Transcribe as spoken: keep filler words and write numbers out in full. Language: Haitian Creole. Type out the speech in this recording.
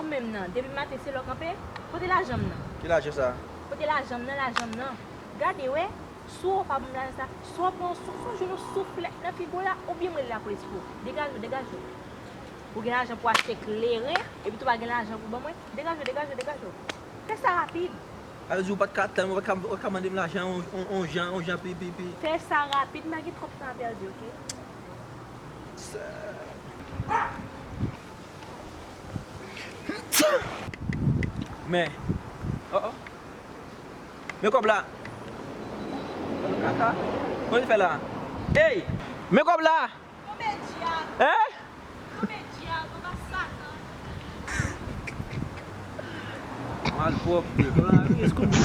Menm nan, depi maten se lè w kanpe, kote lajan m nan? Ki lajan sa? Kote lajan m nan, lajan m nan? Gade wè, si w pa ban m lajan sa, si w pran, si w, si w jwenn yon souflèt nan figo la, oubyen m rele lapolis pou ou. Degaje w, degaje w. Ou gen lajan pou achte kleren, epi tou pa gen lajan pou ban mwen. Degaje w, degaje w, degaje w. Fè sa rapid. Sa vle di ou pa t ka tann, ou pa t ka, ou pa t ka mande m lajan, on, on, on jan, on jan pi, pi, pi. Fè sa rapid, m pa gen twòp tan a pèdi, oke? Sa. Men. Oh, oh. Men kòb la. Kaka. Kòman l fè la? Ey! Men kòb la! Hein? Malpwòpte. Kòwonaviris kòman?